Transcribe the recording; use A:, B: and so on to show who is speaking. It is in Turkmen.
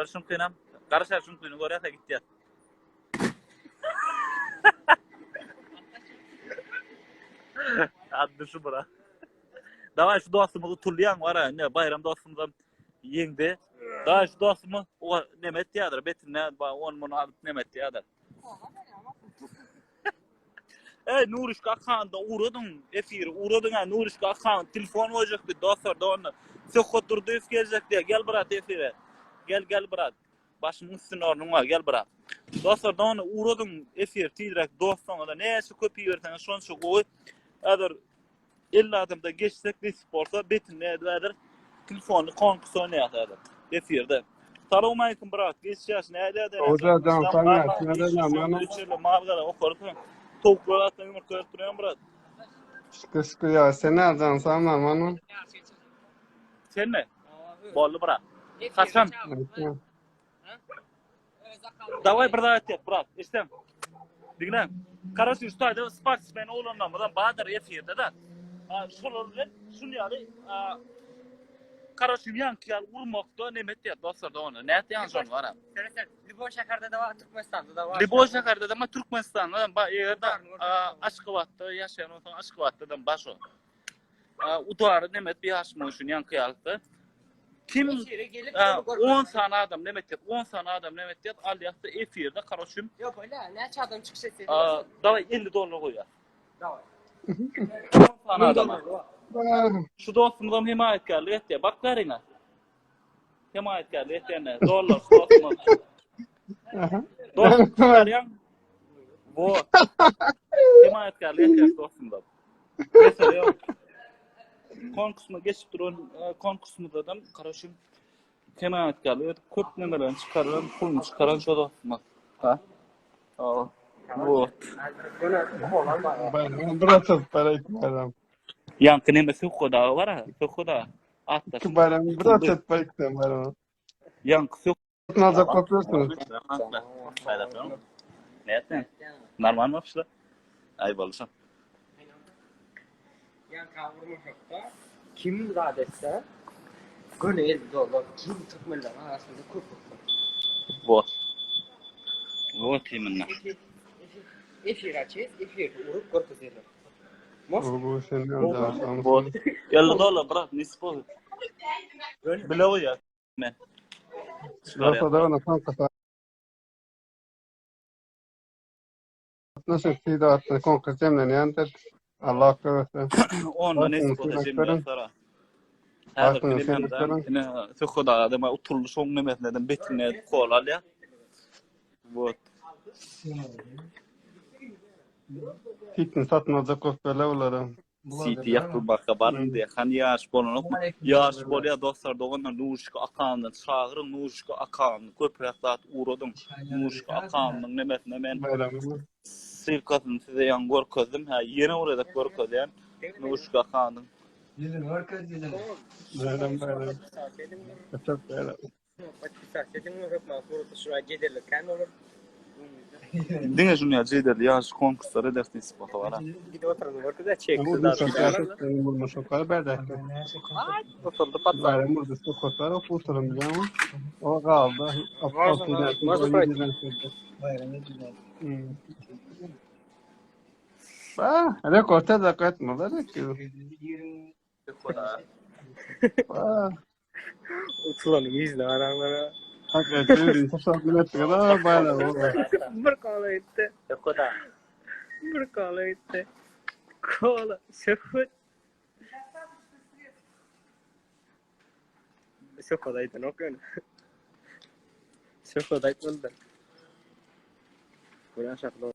A: Dur şuňkynam. Garaşar şuňkyny görýäs-ä gitýäs. Addy şu bura. Daway şu dostumyz utulýaň wara indi Baýram dostumyzam ýeňdi. Daway şu dostumyz o neme etýädir betinde on muny alyp neme etýädir. Ey Nurişka Akanda ugradyň efiri ugradyň ha Nurişka Akan telefon goýjakdy dostlar doganda. Söhbet Durdyýew geljek diýe gel brat efire. Gel gel brat. Başymyň üstünde ornuň bar gel brat. Dostlar doganda ugradyň efir tizräk dostlaryňyza näçe köp iberseňiz şonça gowy. Häzir 50 adamdan geçsek nesip bolsa betinde edip häzir telefonly konkurs oýnaýas häzir efirde. Salowmaleýkim brat, geçýäs nädä däne.
B: Oja jan saňa nädä mana.
A: Üçürle mal gara okarsyň. Towuklar atdan ýumurtga berip durýan brat.
B: Şükür şükür ya sen nereden sana mana.
A: Sen mi? Boldy brat. Haçan? Daway bir zat aýtýas brat. Eşden. Diňle. Karaçi şu taýda sportsmen oglanlarymyzam bardyr efirde de. Şolar bilen şun ýaly Karaçi ýaňky ýaly urmakda neme etýär dostlar dogany. Nätýän şony bara.
C: Seresen, Liboý şäherde-de bar, Türkmenistanda-da bar.
A: Liboý şäherde-de bar, Türkmenistanda da bar. Eger-de Aşgabatda ýaşaýan bolsaň, Aşgabatda-da bar şo. Udary neme etip ýaşmak üçin ýaňky ýaly-da. Kim
C: Efire gelip
A: Ha,
C: şony görmek.
A: 10 sany adam neme etýär? 10 sany adam neme etýär? Alýas-da efirde, karoçim.
C: Ýok, öyle, näçe adam çykyş etse.
A: A, daway 50 dollar goýýas.
C: Daway.
A: 10 sany adama. Şu dostumyzam hemaýatkärlik etýär. Bak bäriňe. Hemaýatkärlik etýänler. Dollar şu dostumyz. Dostum çykarýaň. Wo. Hemaýatkärlik etýär dostumyzam. Mesele ýok. Konkursuma geçip duran e, konkursumyzdan karoçim hemaýatkärlik edip köp nemelerini çykaran, puluny çykaran şo dostumyz. Ha? Aa, Wo.
B: Bir atıp para etmem.
A: Ýaňky neme Söhbet aga bar ha, Söhbet aga. Atdaş.
B: Bayram bir atıp para etmem bayram.
A: Ýaňky Söhbet
B: Alacak bakıyorsunuz.
A: Nätdiň? Normal mı şula? Ay bolşam.
C: Ýaňky urmaşakda kim zat etse, göni 50 dollar kim türkmenleriň arasynda köp bolsa.
A: Bot. Bot imенно.
C: Efir açyp, efirde urup görkezerler.
B: Bu sen ne
A: Bot. 50 dollar brat, nesip boldy. Bile goýýar. Men.
B: Rasa da kanka. Nasıl fidatını konkurs jemlenýändir. Allah kömekçi.
A: Onda nesip bolsa jemleýär sara. Häzirki nememde ine Söhbet aga utuldy şoň nemesinden betine kol alýar. Вот.
B: Sitini satyn aljak bolup berler bulara.
A: Siti ýapylmaka baryň diýe. Hany ýaryş bolanokmy? Ýaryş bolýar dostlar doganlar Nuruşka akandan çagyryň Nuruşka akany köpräk zat ugradyň. Nuruşka akanyň nemesine men ssylkasyny size ýaňy görkezdim. Hä ýene bir gezek görkezýän. Nuruşka akanyň.
D: Ýüzüni görkez ýüzüni.
B: Bayram bayram. Çok bayram.
C: Podpisat ediň hökman surata şura jedelli kän bolar.
A: Diňe şuny ýaly jedelli ýaryş konkurslar ederis nesip bolsa bara.
C: Gidip oturan görkez çek.
B: Vurmuş o berdakda.
C: Oturdy patlar.
B: Bayram vurdu. Sokaklar o kurtarım biliyor musun? O kaldı.
C: Можно пройти.
D: Bayram edildi.
B: Ah, rekord da etmediler ki. Ah,
C: Utulanyň ýüzüne garaňlara.
B: hakikaten tasavvur ettik da bayram oldu.
C: Bir kola gitdi.
A: Söhbet
C: Bir kola gitdi. Kola. Söhbet. Söhbet aýdanok ýöne. Söhbet aýtmalydyr. Görýän şakda.